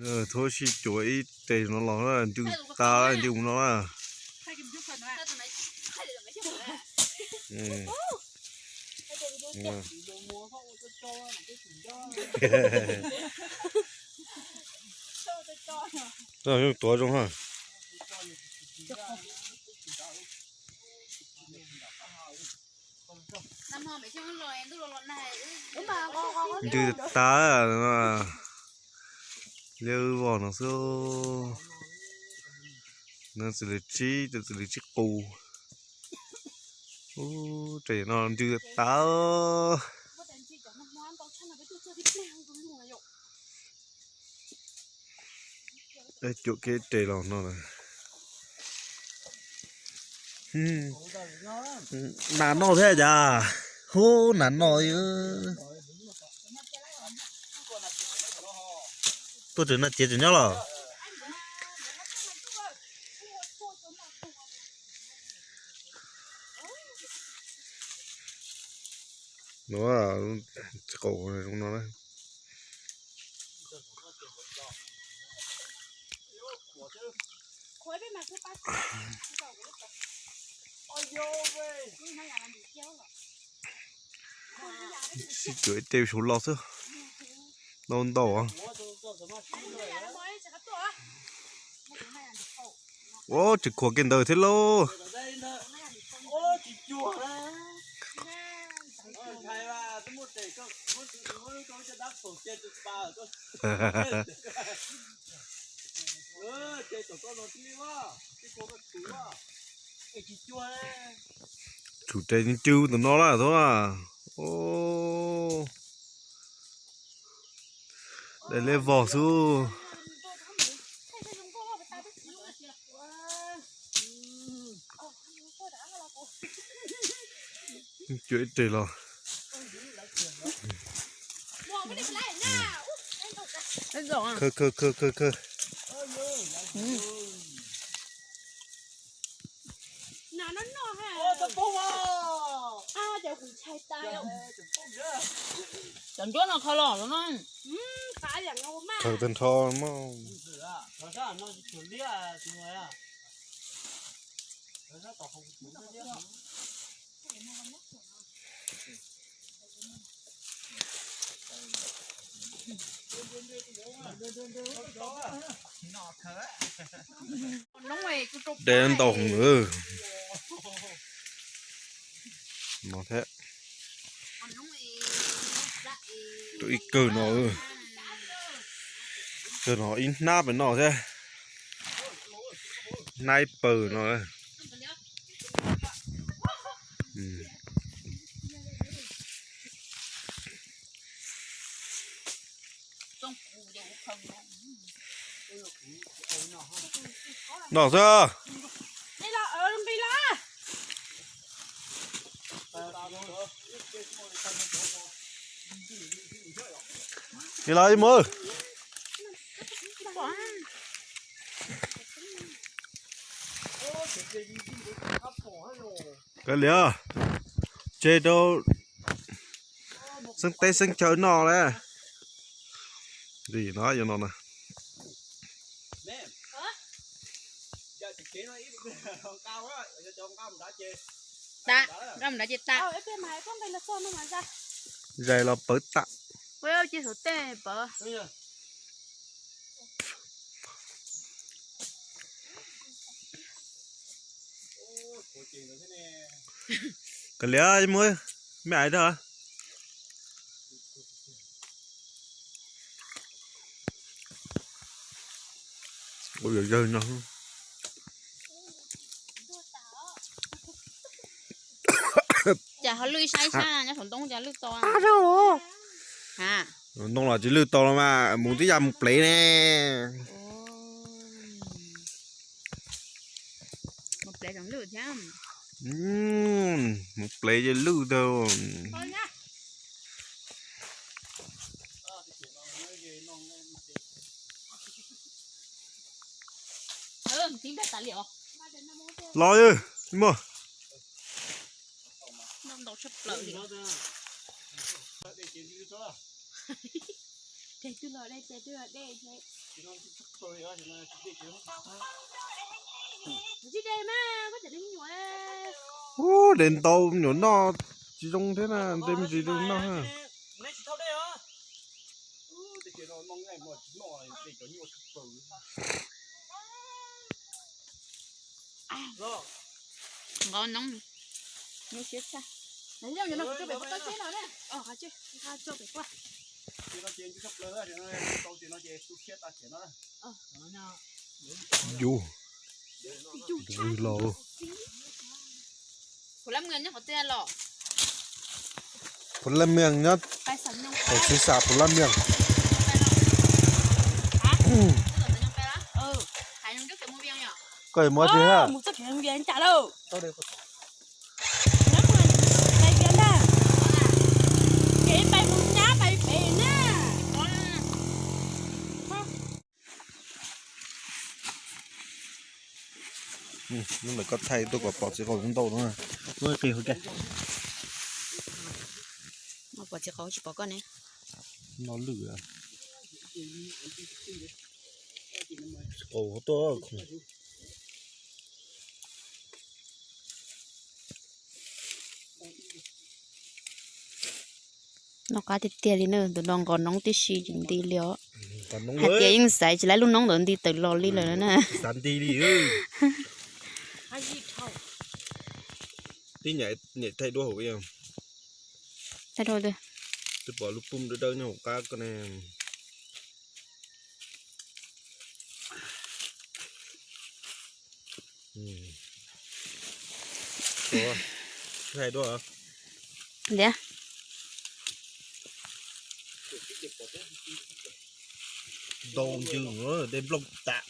Thaub sib cuam ib tes no los na, ncw tas ncw mus no na. Tuav zoo ha. Ncw tas, liab vog no xwb. No txiv lws tsib, tus txiv lws tsib qus. Ub, tes no ncw tas. Cuam kiag tes los no. Nas noj thiab cas, hub nas noj. Tuaj tseem no ces tseem nyob los. No, tsis qaum zoo no na. Sib cuam ib teg saud los xwb. Ntau ntau. Ua tsis khuam kiag ntawd thiab lauj. Tsum tes ncw tus no lawm xwb na. Daim liab vog xwb. Cuam ib teg los. Khawb khawb khawb khawb khawb. Cov ncuab no kho los no. Khaws tag nrho mog. Dej ntau heev. No thiab. Tus ib kawg no, kawg no ib hnab pem no thiab. Hnab ib pawg no. No xwb. Li los ib mus. Kav liam, tseg rau xeeb teb xeeb chaw noj lawm. Li no, yuav no na. Zais los pawv tam. Kav liam, muab me ais rau. Ua yog yawg no. Cas ho lwj saib sab nyob saum ntoo cas lwj tau. Ntoo los tsis lwj tau los mas mus tib yam mus plev ne. Mus plev ces lwj tau. Los mus. Tes twg los dej, tes twg los dej thiab. Ub, de ntau me nyuam noj tsis zoo thiab na, de me ntsis rau noj na. Nqov noob. Yus, los. Phú Lâm Miền nyob qhov twg los? Phú Lâm Miền nyob, xav Phú Lâm Miền. Koj mus txoj kev Vias cas lauj? Kev pais mus nyab pais pem na. Hnub ntawd koj thaij tuaj kom pom txiv qaub ntau no. Muab qi hauv ke. Pom txiv qaub tsis pom koj ne. No lwj. Txiv qaub tuaj. Noj qab tiag tiag li na, tus no nqos noob tib si nti li os. Hais tias yeej xaiv tsis laib lub noob ntawd nti tawm los li lawm na. Tib nyam thaij duab hauv. Thaij duab. Twb pom lub pum dawb dawb nyob hauv qab ko ne. Thaij duab. Liab. Ntau ncw, de nplooj tas.